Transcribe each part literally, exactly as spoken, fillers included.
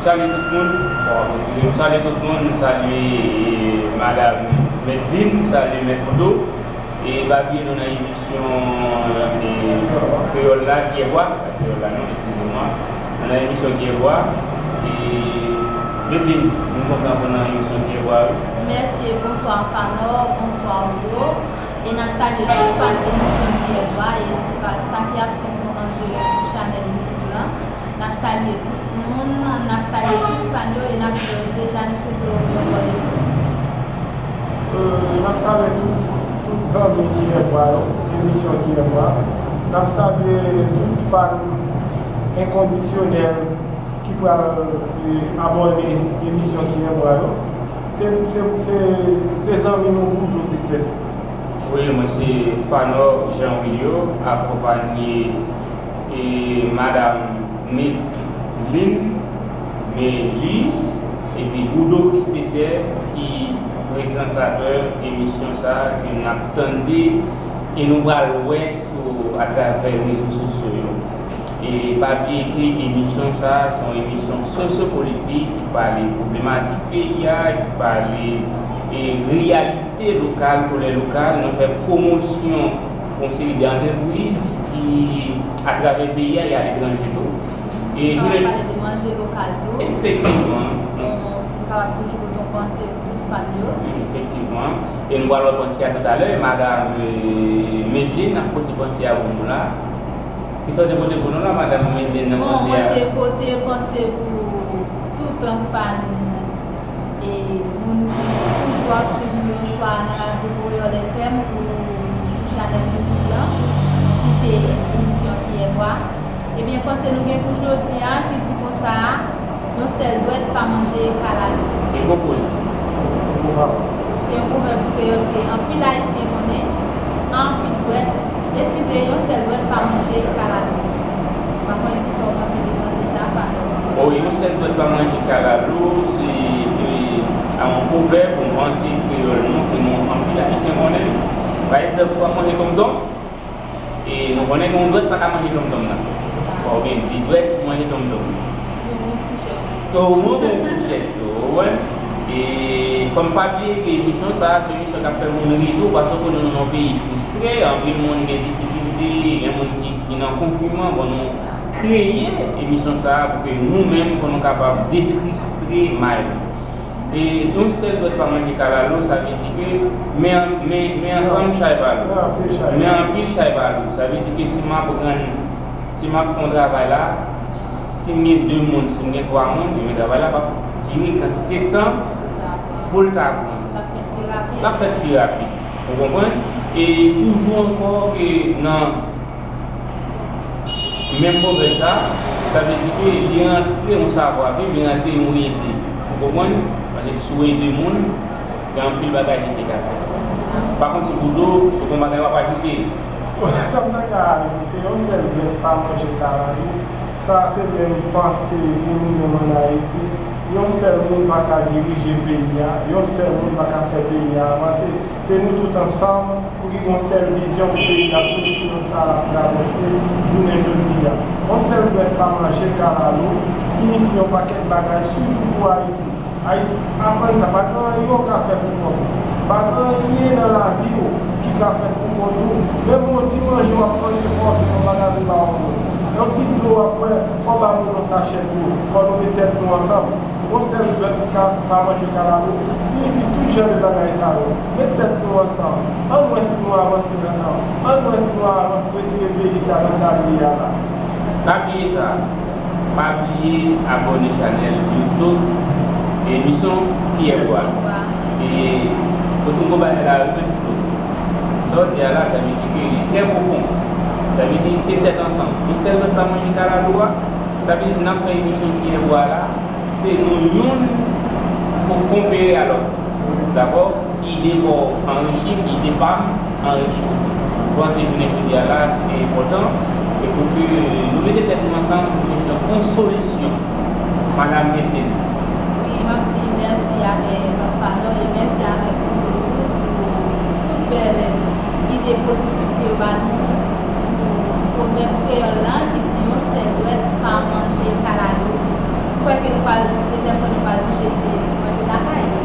Salye tout moun, bonswa, bondye. M salye tout moun, m salye, e, madanm Medline, m salye Mèt Boudo. E pa bliye nou nan emisyon, e, kreyòl la, Kiyès Bwa, pa kreyòl la non, eskize mwa. Nou nan emisyon Kiyès Bwa. E Medline, nou kontan pou nan emisyon Kiyès Bwa, wi. Mèsi e bonswa Fanò, bonswa Boudo. E n ap salye tout fan emisyon Kiyès Bwa, e espesyal sa ki ap swiv nou an dirèk sou chanèl YouTube la. N ap salye tout moun, n ap salye tout fan yo, e n ap di yo deja nou swete yo yon bòn ete. Euh, n ap salye tout, tout zanmi Kiyès Bwa yo, emisyon Kiyès Bwa. N ap salye tout fan enkondisyonèl ki pral, eh, abòne emisyon Kiyès Bwa yo. Se, se, se, se zanmi nou Boudo Christesse. Wi, mwen se Fanò Jean Wilio, akonpanye, e, madanm Medline, Melis, epi Boudo Christesse ki prezantatè emisyon sa a ke n ap tande e nou pral wè sou, atravè rezo sosyo yo. E pa bliye ke emisyon sa a se yon emisyon sosyopolitik ki pale pwoblematik peyi a, ki pale, e, reyalite lokal, koulè lokal. Nou fè pwomosyon pou yon seri de antrepriz ki atravè peyi a e aletranje tou. E nou pral pale de manje lokal tou. Efektivman. Bon, nou kapab toujou pote yon panse pou tout fan yo. Efektivman. E nou pral wè panse a toutalè. E madanm, e, Medline ap pote panse a pou nou la. Kisa w te pote pou nou la, madanm Medline, nan panse a? Bon, mwen te pote panse pou tout fan e moun ki toujou ap swiv nou yo swa nan Radyo Kreyòl F M ou sou chanèl YouTube la, ki se emisyon Kiyès Bwa. Ebyen, panse nou gen pou jodi a ki di konsa, yon sèl dwèt pa manje kalalou. Se gwo koze. Se yon pwovèb kreyòl ke anpil Ayisyen konnen, anpil dwèt, eskize, yon sèl dwèt pa manje kalalou. M pa konnen kisa w panse de panse sa, Fanò. O, yon sèl dwèt pa manje kalalou, se, e, a yon pwovèb, yon panse kreyòl nou, ke nou anpil Ayisyen konnen. Pa egzanp, si w ap manje tonmtonm, e nou konnen ke yon dwèt pa ka manje tonmtonm nan. Bon, oubyen de dwèt pou manje tonmtonm. Omwen gon fouchèt tou, ou konprann? E fò m pa bliye ke emisyon sa a, se yon emisyon k ap fè moun ri tou, paske nou nan yon peyi fristre, anpil moun gen difikilte, gen moun ki, ki nan konfinman, bon, nou kreye emisyon sa a pou ke nou menm, pou nou kapab defristre may nou. E yon sèl dwèt pa manje kalalou, sa vle di ke men, men, men ansanm chay pa lou. Men anpil chay pa lou. Sa vle di ke si m ap rann, si m ap fè yon travay la, si m gen de moun, si m gen twa moun, ebyen travay la p ap dire kantite tan pou l ta pran. L ap fèt pi rapid. L ap fèt pi rapid. Ou konprann? E toujou ankò ke nan menm pwovèb sa, sa vle di ke li rantre yon savwa viv, li rantre yon ede. Ou konprann? Paske si w ede moun, gen anpil bagay li te ka fè. Pa kont, si Boudo, si w gen yon bagay w ap ajoute. Sa m ta ka ajoute, yon sèl bèt pa manje kalalou. Sa se menm panse pou nou menm ann Ayiti. Yon sèl moun pa ka dirije peyi a, yon sèl moun pa ka fè peyi a avanse. Se nou tout ansanm pou ki gon sèl vizyon pou peyi a soti nan sa l ap travèse jounen jodi a. Yon sèl bèt pa manje kalalou siyifi yon pakèt bagay, sitou pou Ayiti. Ayiti, aprann sa, pa gen anyen w ka fè pou kont ou. Pa gen anyen nan lavi w ki ka fèt pou kont ou. Menm yon ti manje w ap manje, fò w gen yon bagay pou ba yon moun. Yon ti dlo w ap bwè, fò w ba moun yon sachè dlo. Fò nou met tèt nou ansanm. Yon sèl dwèt ka pa manje kalalou siyifi tout jan de bagay sa yo. Met tèt nou ansanm. Ann wè si nou avanse ansanm. Ann wè si nou avanse, retire peyi sa nan sa l ye a la. Pa bliye sa. Pa bliye abòne chanèl YouTube emisyon Kiyès Bwa. E kote m konpare la, yo menm tou. Sa w di a la, sa vle di ke li trè pwofon. Sa vle di se tèt ansanm. Yon sèl dwèt pa manje kalalou a, sa vle di n ap fè emisyon Kiyès Bwa la, se nou youn pou konpere a lòt. Dakò? Ide pa w anrichi m, ide pa m anrichi w. Mwen panse jounen jodi a la, se enpòtan, e pou ke nou mete tèt nou ansanm pou chèche yon solisyon. Madanm Medline. Wi, m ap di mèsi avèk Fanò e mèsi avèk Boudo tou pou tout bèl ide pozitif ke yo ba nou sou pwovèb kreyòl la ki di yon sèl dwèt pa manje kalalou. M kwè ke nou pral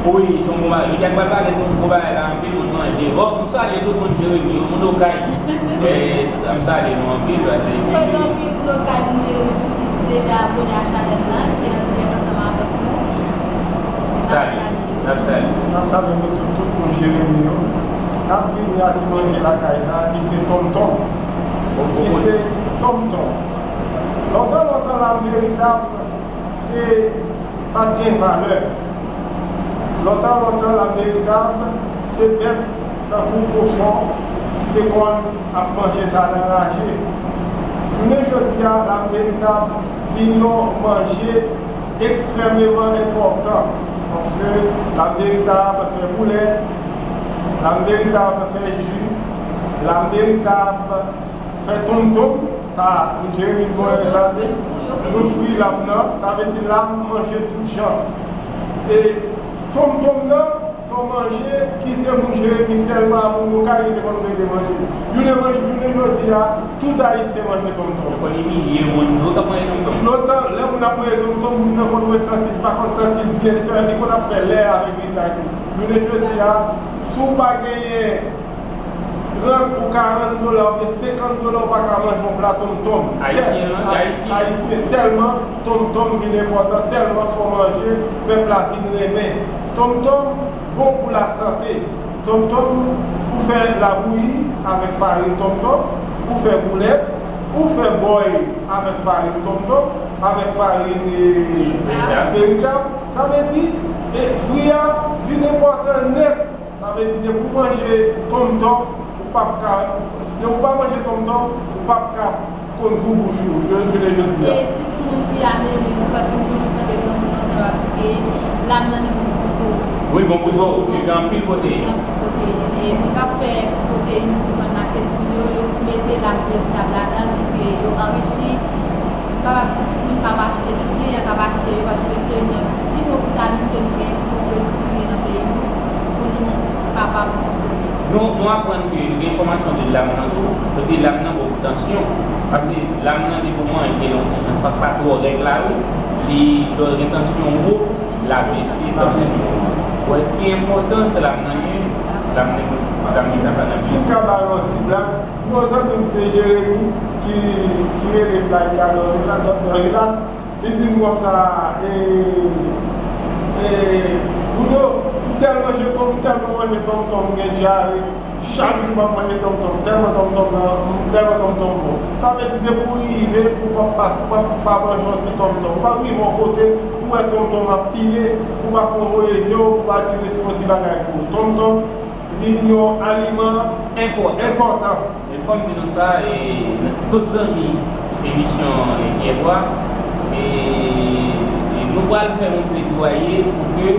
Wi, se yon bon bagay. Jodi a, m pral pale sou yon gwo bagay la, anpil moun manje. Bon, m salye tout moun Jeremi yo, moun Okay. Eh, m salye nou anpil, paske Mwen anpil pou lokal nou Jeremi tou ki deja abone a chanèl la, ki an dirèk ansanm avèk nou. N ap Salye. Salye. N ap salye. N ap salye nou tout, tout moun Jeremi yo. N ap vini a ti manje lakay sa a ki se tonmtonm. Ki se tonmtonm. Lontan, lontan, Lam Veritab, se pa t gen valè. Lontan, lontan, Lam Veritab, se bèt tankou kochon ki te konn ap manje sa nan raje. Jounen jodi a, Lam Veritab vin yon manje ekstrèmeman enpòtan, paske Lam Veritab fè boulèt, Lam Veritab fè ji, Lam Veritab fè tonmtonm, sa, moun Jeremi mwen sa, nou fri lam nan, sa vle di lam manje tout jan. E tonmtonm nan, se yon manje ki se moun Jeremi sèlman a moun Okay yo te konn mete manje. Jounen manje, jounen jodi a, tout Ayisyen manje tonmtonm. Yo konn imilye moun yo k ap manje tonmtonm. Lontan, lè moun ap manje tonmtonm, moun nan konn wè santi l, pa konn santi l byen, li fè, li konn ap fè lè avèk vizaj li. Jounen jodi a, si w pa genyen trant ou karant dola oubyen senkant dola, ou pa ka manje yon pla tonmtonm. Ayisyen, wi, Ayisyen. Ayisyen, tèlman tonmtonm vin enpòtan, tèlman se yon manje pèp la vin renmen. Tonmtonm bon pou lasante. Tonmtonm, ou fè labouyi avèk farin tonmtonm, ou fè boulèt, ou fè bòy avèk farin tonmtonm, avèk farin, e, veritab. Veritab. Sa vle di, e, fri a vin enpòtan nèt. Sa vle di, depi w manje tonmtonm, ou p ap ka, depi w pa manje tonmtonm, ou p ap ka konn gou bouch ou, yo, jounen jodi a. E sitou moun ki anemi tou, paske m toujou tande granmoun nan tan yo ap di ke lam nan li bon pou zo. Wi, bon pou zo, ou gen anpil pwoteyin. Gen anpil pwoteyin. E moun k ap fè pwoteyin pou vann maketin yo, yo mete lam veritab ladan l pou ke yo anrichi. M kapab di tout moun k ap achte, tout kliyan k ap achte yo, paske se youn nan pi bon vitamin ke nou gen, pi bon resous nou gen nan peyi nou, pou nou kapab konsome. Nou, nou aprann ke nou gen enfòmasyon de lam nan tou, kote lam nan bon pou tansyon. Paske lam nan depi w manje l yon ti jan san pa twò règ la, wi, li, lè w gen tansyon wo, l ap bese tansyon an. Wè ki enpòtans lam nan gen, lam nan, lam nan pa nan. Si m ka ba nou yon ti blag, nou yon zanmi m te Jeremi ki, ki rele Fly Ka Dòmi la, Dòmi Dòmi la, li di m konsa, e, e, Bruno, m tèlman manje tonm, m tèlman manje tonmtonm, m gen dyare. Chak jou m ap manje tonmtonm, tèlman tonmtonm nan, tèlman tonmtonm bon. Sa vle di, depi w rive, ou p ap pa, ou p ap pa manje yon ti tonmtonm. Ou p ap rive yon kote, ou wè tonmtonm ap pile, ou pa fè yon voye je w, ou pa di retire yon ti bagay pou ou. Tonmtonm vin yon aliman enpòtan. Enpòtan. E fò m di nou sa, e, tout zanmi emisyon, e, Kyè Bwa, e, e nou pral fè yon pledwaye pou ke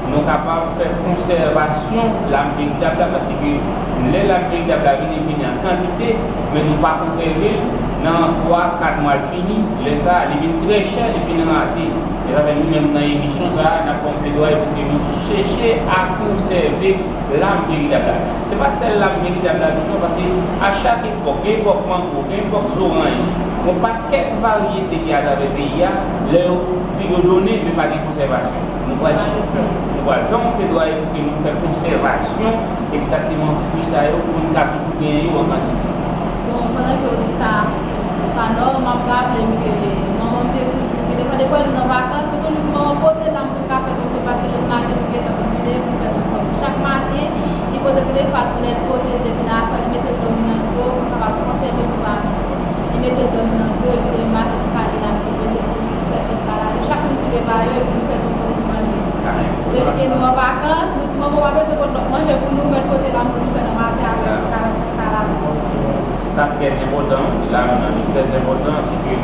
nou kapab fè konsèvasyon lam veritab la, paske lè lam veritab la vini, vini an kantite, men nou pa konsève l, nan twa, kat mwa l fini, lè sa a, li vin trè chè, li vin rate. E sa fè nou menm nan emisyon sa a, n ap fè yon pledwaye pou ke nou chèche a konsève lam veritab la. Se pa sèl lam veritab la tou non, paske a chak epòk, gen epòk mango, gen epòk zoranj, yon pakèt varyete ki atravè peyi a, lè yo, yo donnen, men pa gen konsèvasyon. Nou pral, nou pral fè yon pledwaye pou ke nou fè konsèvasyon egzakteman fwi sa yo, pou nou ka toujou genyen yo an kantite. Bon, pandan ke w di sa, Fanò, m ap raple m ke manman m te toujou, ke defwa, depi nou nan vakans, li toujou di, "Manman, pote lam pou n ka fè tonmtonm," paske lòt maten nou gentan konn vini pou fè tonmtonm. Chak maten, li pote tou lè fwa, tou lè li pote, depi nan aswè, li mete l dòmi nan dlo, pou l kapab konsève pou pa nou. Li mete l dòmi nan dlo, epi demen maten, nou kale lam, li mete l pou li, li fè sòs kalalou. Chak moun pile ba yo, epi nou fè tonmtonm pou manje. Depi ke nou an vakans, nou di, "Manman, w pa bezwen pot lòt manje pou nou, mèt pote lam pou nou fè nan maten avèk ka-, kalalou." Sa trè enpòtan, wi, lam nan li trè enpòtan, se ke,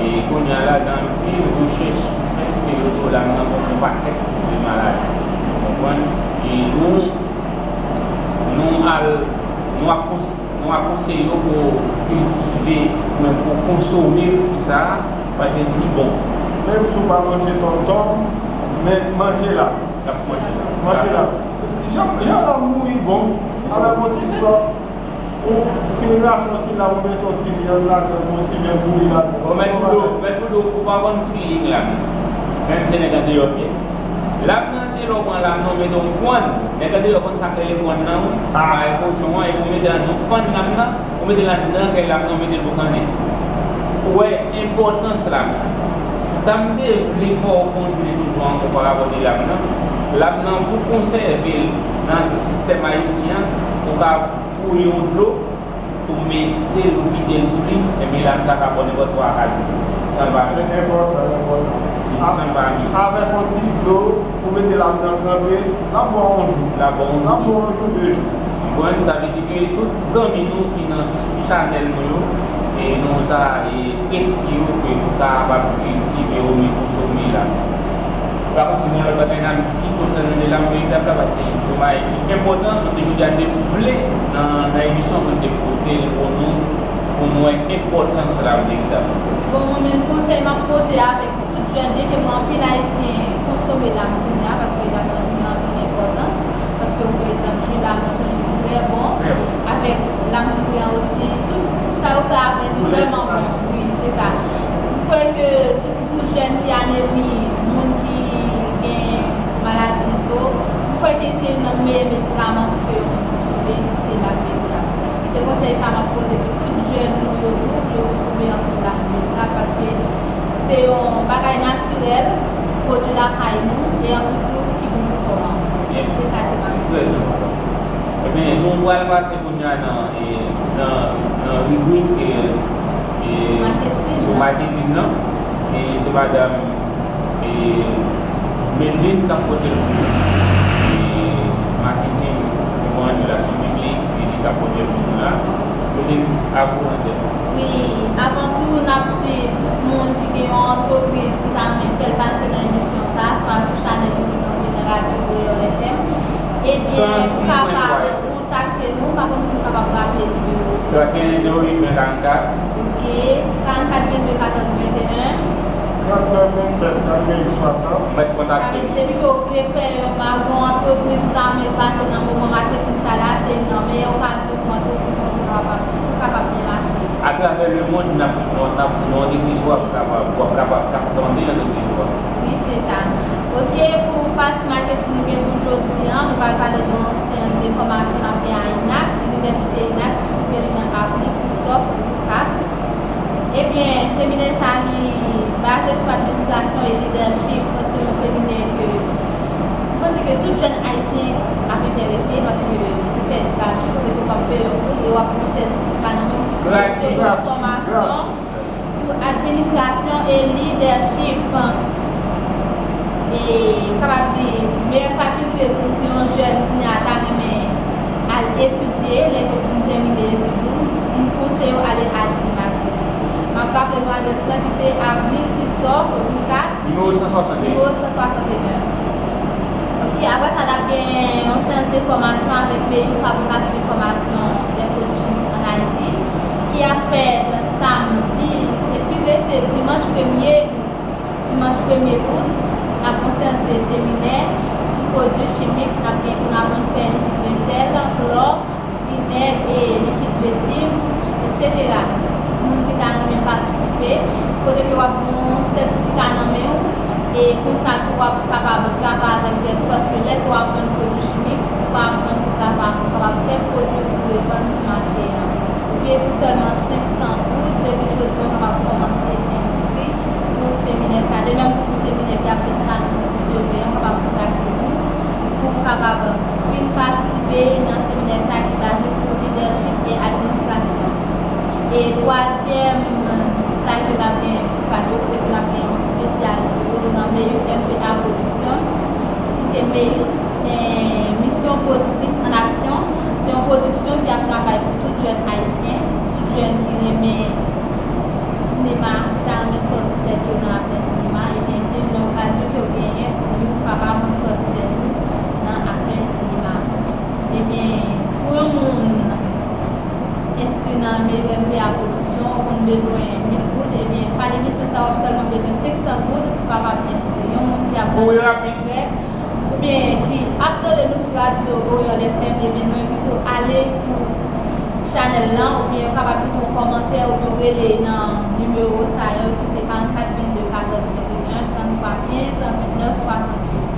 e, kounye a la, gen anpil rechèch ki fèt ke yo di w lam nan konn yon pakèt de maladi. Ou konprann? E nou, nou al, nou ap kons-, nou ap konseye w pou w kiltive, oubyen pou w konsome fwi sa a, paske li bon. Menm si w pa manje tonmtonm, men manje lam. Ap manje lam. Manje lam. Jan, jan lam bouyi bon, avèk yon ti sòs, ou fin rache yon ti lam, ou mete yon ti vyann ladan, yon ti vyann bouyi ladan. Bon, mèt Boudou, mèt Boudou, ou pa konn feeling lam. Menm si nèg andeyò byen. Lam nan, se lè w pran lam nan, w mete yon kòn. Nèg andeyò konn sa k rele kòn nan, wi. Bay kochon an, epi w mete anndan fann lam nan, ou mete l anndan kay lam nan, ou mete l boukannen. Ou wè enpòtans lam nan. Sa m te vle fè w konprann toujou ankò parapò de lam nan. Lam nan, pou konsève l nan sistèm ayisyen an, ou ka bouyi yon dlo, ou mete l, ou vide l sou li, ebyen lam sa ka bon nenpòt twa a kat jou. San l pa Se enpòtan, enpòtan. San l pa abime. Avèk yon ti dlo, ou mete lam nan tranpe, l ap bon yon jou. L ap bon yon jou. L ap bon yon jou, de jou. Ou konprann? Sa vle di ke tout zanmi nou ki nan, ki sou chanèl nou yo, e nou ta, e, preskri yo ke nou kapab kiltive oubyen konsome lam. M pa panse gen lòt bagay n ap di konsènan de lam veritab la, paske se yon bagay ki enpòtan, nou te jodi a n te vle nan, nan emisyon an pou n te pote l pou nou, pou nou wè enpòtans lam veritab. Bon, mwen menm konsèy m ap pote avèk tout jèn, byenke m wè anpil Ayisyen konsome lam kounye a, paske lam nan vin gen anpil enpòtans, paske ou pa egzanp, ji lam nan se yon ji ki trè bon, Trè bon. Avèk lam fri an osi, tout sa yo fè avè l, li Koulè vrèman bon. Wi, se sa. M kwè ke sitou pou jèn ki anemi, moun ki gen maladi zo, m kwè ke se youn nan meyè medikaman pou ke yon moun konsome, se lam veritab. Se konsèy sa m ap pote pou tout jèn nou yo tou, pou yo konsome anpil lam veritab, paske se yon bagay natirèl, pwodui lakay nou, e anplis tou, ki bon pou kò an. Byen. Se sa ke m ap di. Trè enpòtan. Ebyen, nou pral pase kounye a nan, e, nan, nan ribrik, e, e, Maketin. Sou maketin nan. E se madanm, e, Medline k ap pote l pou nou. E, maketin, nou an relasyon piblik, e li k ap pote l pou nou la. Medline, a vous l'antenne. Wi, avan tou, n ap di tout moun ki gen yon antrepriz ki ta renmen fè l pase nan emisyon sa a, swa sou chanèl YouTube oubyen nan radyo Kreyòl F M, ebyen, ou kapab kontakte nou, m pa konn si nou kapab raple nimewo. Trannteyen zewo uit ven karannkat. Ok, karannkat vennde katòz venteyen. Trannèf vennsèt katreven swasant. Mèt kontakte. Sa vle di, depi ke w vle fè yon magon antrepriz, ou ta renmen pase nan moman maketin sa la, se nan meyè okazyon pou antrepriz ou kapab, pou kapab byen mache. Atravè lemonn, n ap, n ap, n ap, antrepriz ou ap kapab, w ap kapab tande antrepriz ou a. Wi, se sa. Ok, pou pati maketin nou gen pou jodi a, nou pral pale de yon seyans de fòmasyon n ap gen a INAC, Inivèsite INAC, ki twouve li nan Avni Christophe, Rue kat. Ebyen, seminè sa a, li baze sou administrasyon e lidèchip. Se yon seminè ke m panse ke tout jèn ayisyen ap enterese, paske li fèt gratui, kote ke w p ap peye yon goud e w ap gen yon sètifika nan men w ki di ke w te gen yon fòmasyon sou administrasyon e lidèchip. E m kapab di, meyè fakilte tou, si yon jèn kounye a ta renmen al etidye, lè ke w fin tèmine etid ou, m konseye w ale a INAC. M ap raple nou adrès la ki se Avni Christophe, Rue kat, Nimewo san swasanteyen. Nimewo san swasanteyen. Ok, apre sa, n ap gen yon seyans de fòmasyon avèk Meyou Fabrikasyon e Fòmasyon dè Pwodui Chimik ann Ayiti, ki ap fèt samdi, eskize, se dimanch premye out. Dimanch premye out, n ap gen yon seyans de seminè sou pwodui chimik, n ap gen pou n aprann fè likid vensèl, klò, vinèg e likid lesiv, etsetera. Tout moun ki ta renmen patisipe, kote ke w ap gen yon sètifika nan men w, e konsa tou w ap kapab travay avèk tèt ou, paske lè ke w aprann pwodui chimik, ou pa aprann pou travay, ou kapab fè pwodui ou pou revann sou mache a. Ok, pou sèlman senk san goud, depi jodi a, w kapab kòmanse enskri pou seminè sa. De menm pou seminè ki ap fèt samdi, si Dye vle a, w kapab kontakte nou pou w kapab vin patisipe nan seminè sa ki baze sou lidèchip e administrasyon. E twazyèm sa ke n ap gen pou fè yo, kote ke n ap gen yon espesyal pou yo nan Meyou M P A Production, ki se Meyou, eh, Misyon Pozitif an Aksyon. Se yon pwodiksyon ki ap travay pou tout jèn ayisyen, tout jèn ki renmen sinema, ki ta renmen sòti tèt yo nan afè sinema, ebyen, se youn nan okazyon ke w genyen pou nou kapab sòti tèt nou nan afè sinema. Ebyen, pou yon moun enskri nan M P A Production, ou konn bezwen mil goud, ebyen, pa de kesyon sa, w ap sèlman bezwen senk san goud pou kapab enskri. Yon moun ki ap Kouri rapid. Oubyen ki ap tande nou sou radyo Kreyòl F M, ebyen, nou envite w ale sou chanèl lan, oubyen ou kapab kite yon kòmantè, oubyen w rele nan nimewo sa yo, ki se karannkat vennde katòz venteyen, tranntwa kenz, vennèf swasantuit.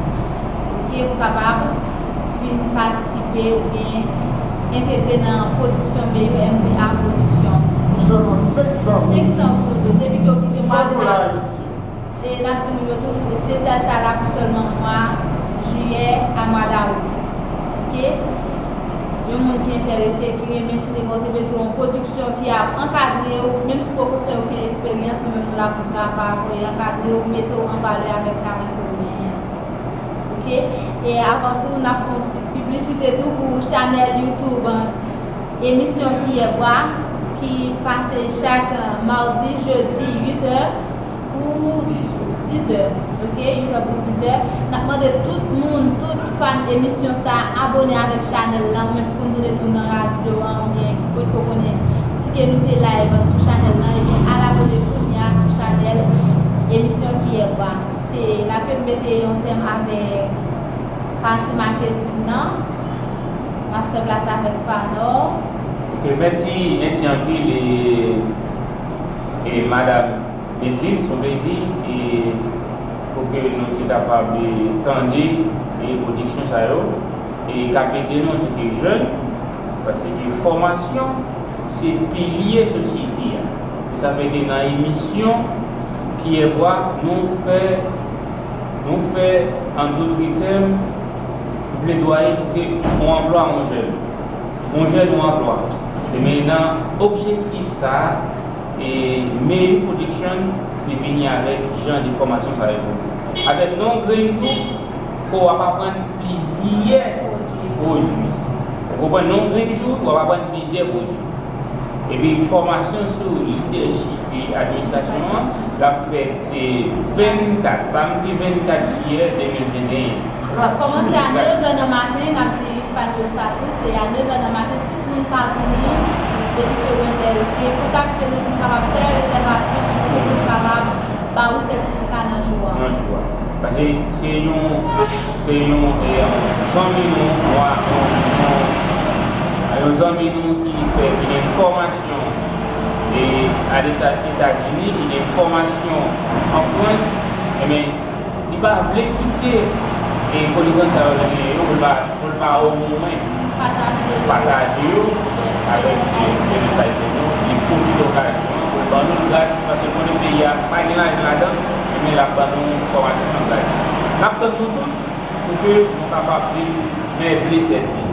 Pou kapab vin patisipe oubyen entegre nan pwodiksyon B U M P A Production. Pou sèlman senk san goud. Senk san goud. Depi ke w kite mwa sa, e n ap di moun yo tou, espesyal sa la pou sèlman mwa jiyè a mwa dawou. Oke? Yon moun ki enterese, ki renmen sinema, ou te bezwen yon pwodiksyon ki ap ankadre w, menm si w poko fè okenn eksperyans, nou menm nou la pou n kapab ankadre w, mete w an valè avèk talan ke w genyen an. Oke? E avan tou, n ap fè yon ti piblisite tou pou chanèl YouTube, emisyon Kiyè Bwa, ki pase chak, eh, madi, jedi, uit è pou diz è. Oke? Uit è pou diz è. N ap mande tout moun, tout fan emisyon sa, abone avèk chanèl la, ou menm pou nou tande nou nan radyo a, oubyen ki potko konnen si ke nou te live sou chanèl la, ebyen, al abone kounye a sou chanèl emisyon Kiyè Bwa. Se la ke m mete yon tèm avèk pati maketing nan. M ap fè plas avèk Fanor. Ok, mèsi, mèsi anpil, e, e madam Medline, se yon plezi, e pou ke nou te kapab, e, tande, e pwodiksyon sa yo, e k ap ede nou antanke jèn, paske fòmasyon se pilye sosyete a. E sa fè ke nan emisyon Kiyè Bwa, nou fè, nou fè, an dòt tèm, pledwaye pou ke on anplwa on jèn. On jèn, on anplwa. E men nan objektif sa a, e Meyou Production, li vini avèk jan de fòmasyon sa yo. Avèk non grenn jou, ke w ap aprann plizyè pwodui. Ou konprann? Non grenn jou, w ap aprann plizyè pwodui. Epi fòmasyon sou lidèchip e administrasyon an, l ap fèt se vennkat, samdi vennkat jiyè de mil venteyen. L ap kòmanse a nèv è nan maten, n ap di fan yo sa tou, se a nèv è nan maten, tout moun ka vini, depi ke w enterese, kontakte nou pou n kapab fè rezèvasyon, pou nou kapab ba ou sètifika nan jou a. Nan jou a. Paske se yon, se yon, e, yon zanmi nou, yon, yon, yon, yon zanmi nou ki fè, ki gen fòmasyon, e, a Eta-, Etazini, ki gen fòmasyon an Frans, e men, li pa vle kite, e, konesans sa yo li genyen yo, pou l pa, pou l pa omwen pataje yo avèk jenès ayisyèn yo, li pwofite okazyon an pou l ban nou l gratis, paske l konnen peyi a pa gen lajan ladan, men l ap ban nou fòmasyon an gratis. N ap tann nou tout pou ke nou kapab vin meble tèt li,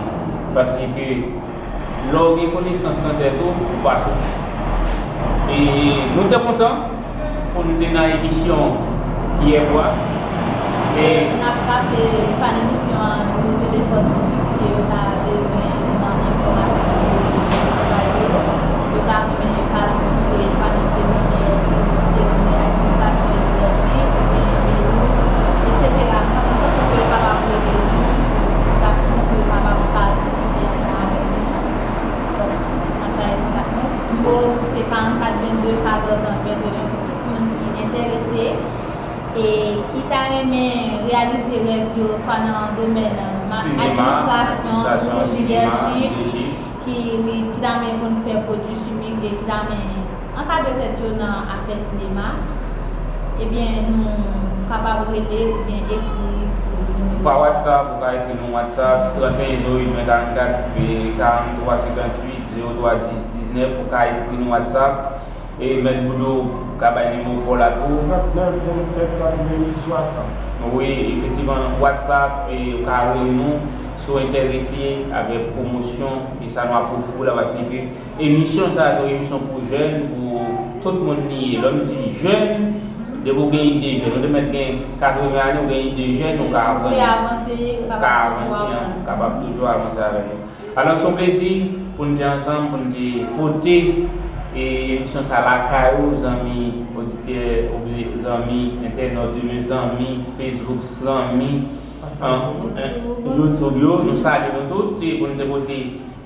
paske lè w gen konesans nan tèt ou, ou pa soufri. E nou te kontan pou nou te nan emisyon Kiyè Bwa. E n ap raple fan emisyon an nimewo telefòn nou, si ke yo ta bezwen nan enfòmasyon pou travay yo, yo ta renmen patisipe swa nan seminè, sou seminè administrasyon e lidèchip, oubyen meri, etsetera. N ap kontan se ke yo kapab rele nou sou kontak nou pou yo kapab patisipe ansanm avèk nou. Donk, n ap bay kontak nou. Nimewo se karannkat vennde katòz venteyen pou tout moun ki enterese e ki ta renmen reyalize rèv yo, swa nan domèn ma-, administrasyon, tou lidèchip, ki, wi, ki ta renmen konn fè pwodui chimik e ki ta renmen ankadre tèt yo nan afè sinema, ebyen, nou kapab rele oubyen ekri sou nimewo sa. Pa WhatsApp, ou ka ekri nou WhatsApp, trannteyen zewo uit ven karannkat, karannntwa senkantuit, zewo twa dis diznèf, ou ka ekri nou WhatsApp. E Mèt Boudou ka bay nimewo pa w la tou. Trannèf vennsèt katreventuit swasant. Wi, efektivman, WhatsApp, e ou ka rele nou si w enterese avèk pwomosyon ke sa nou ap ofri w la, paske emisyon sa a se yon emisyon pou jèn, pou tout moun li ye. Lè m di jèn, depi w gen ide jèn, ou te mèt gen katreven ane, ou gen ide jèn, ou ka aprann, ou ka avanse, ou kapab toujou avanse avèk nou. Alò, se yon plezi pou n te ansanm, pou n te pote, e, emisyon sa lakay ou, zanmi oditè, oubyen zanmi entènòt yo, zanmi Facebook, zanmi, an, YouTube yo. Nou salye nou tout, e pou n te pote,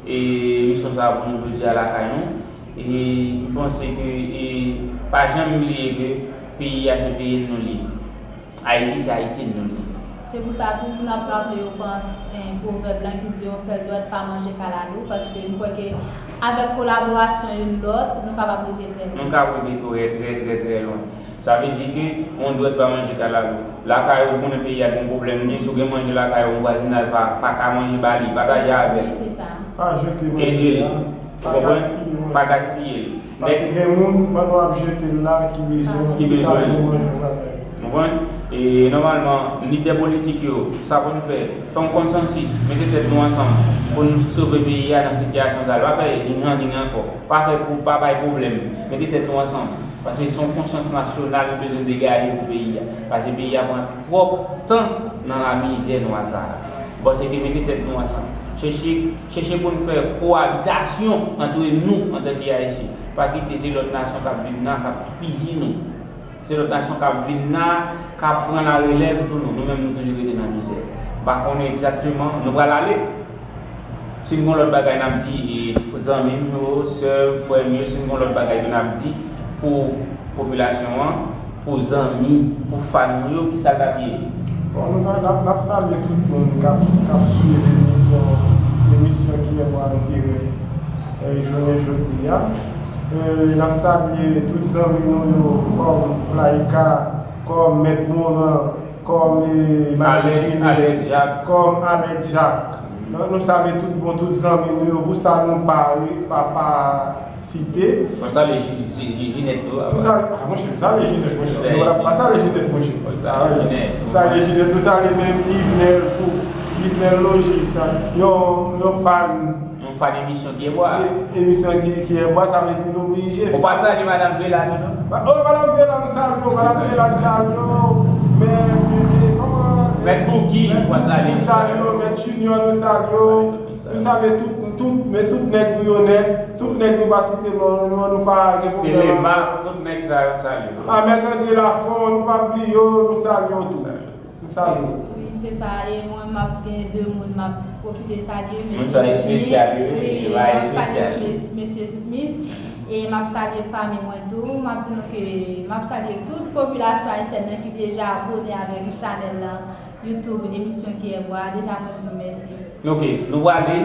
e, emisyon sa pou nou jodi a lakay nou. E m panse ke, e, pa janm bliye ke peyi a se peyi nou li ye. Ayiti, se Ayiti n nou li. Se pou sa tou, pou n ap raple yo, pran, eh, pwovèb lan ki di yon sèl dwèt pa manje kalalou, paske m kwè ke avèk kolaborasyon youn lòt, nou kapab rive trè lwen. Nou kapab rive trè, trè, trè, trè lwen. Sa vle di ke yon dwèt pa manje kalalou. Lakay ou, ou konnen peyi a gen pwoblèm li, si w gen manje lakay ou, yon vwazinay pa, pa ka manje ba li, pataje avè l. Wi, se sa. Pa jete manje a. Ede l. Ou konprann? Pa gaspiye l. Paske gen moun, pandan w ap jete l la, ki bezwen, ki bezwen manje yon bagay. Ou konprann? E nòmalman, lidè politik yo, sa pou n fè, fè yon konsansis, mete tèt nou ansanm pou n sove peyi a nan sitiyasyon sa a. Pa fè ling-ling ankò. Pa fè pou, pa bay pwoblèm. Mete tèt nou ansanm. Paske se yon konsyans nasyonal nou bezwen degaje pou peyi a. Paske peyi a pran twòp tan nan lamizè nwa sa a. Bon, se ke mete tèt nou ansanm. Chèche, chèche pou n fè koabitasyon antre nou antanke Ayisyen. Pa kite se lòt nasyon k ap vin la, k ap toupizi nou. Se lòt nasyon k ap vin la, k ap pran larelèv pou nou. Nou menm, nou toujou rete nan mizè. M pa konnen egzakteman, nou pral ale. Si n gen lòt bagay n ap di, e, zanmi m yo, sè m, frè m yo, si n gen lòt bagay ke n ap di pou popilasyon an, pou zanmi, pou fan nou yo, ki sa l t ap ye? Bon, nou ta, n ap, n ap salye tout moun k ap, k ap swiv emisyon, emisyon Kiyès Bwa an dirèk, e, jounen jodi a. E, n ap salye tout zanmi nou yo, kòm Flaika, kòm Mèt Moran, kòm, e, Madanm Alex, Jinèt, Alex Jacques, kòm Alex Jacques. Nou, nou salye tout bon, tout zanmi nou yo, pou sa nou pa, pa, pa site. Mwen salye Ji-, Ji-, Ji-, Jinèt tou. Nou salye, ah, monchè, m salye Jinèt, monchè. Nou pa salye Jinèt, monchè. Mwen salye Jinèt. Salye Jinèt, nou salye menm Yvenel tou. Yvenel Logis, yon, yon fan. Yon fan emisyon Kiyès Bwa. E, emisyon ki, Kiyès Bwa, sa vle di nou oblije. Ou pa salye Madanm Vela tou, non? Oh, Madanm Vela, nou salye w, Madanm Vela, nou salye w. Men, men, men, kòman, Mèt Bouki, ou pa salye, nou salye w, Mèt Junior, nou salye w. Nou salye tout, tout, men tout nèg nou yo nèt, tout nèg nou pa site non, nou, nou pa gen pwoblèm. Telema, tout nèg sa yo, nou salye yo. Ah, Mèt André Lafont, nou pa bliye w, nou salye w tou. Nou salye w. Wi, se sa, e mwen, m ap gen de moun, m ap pwofite salye, Mesye Smith. Wi, m ap salye Mes-, Mesye Smith, e m ap salye fanmi mwen tou. M ap di nou ke m ap salye tout popilasyon ayisyèn nan ki deja abòne avèk chanèl lan YouTube, emisyon Kiyès Bwa. Deja, mwen di nou mèsi. Ok, nou prale.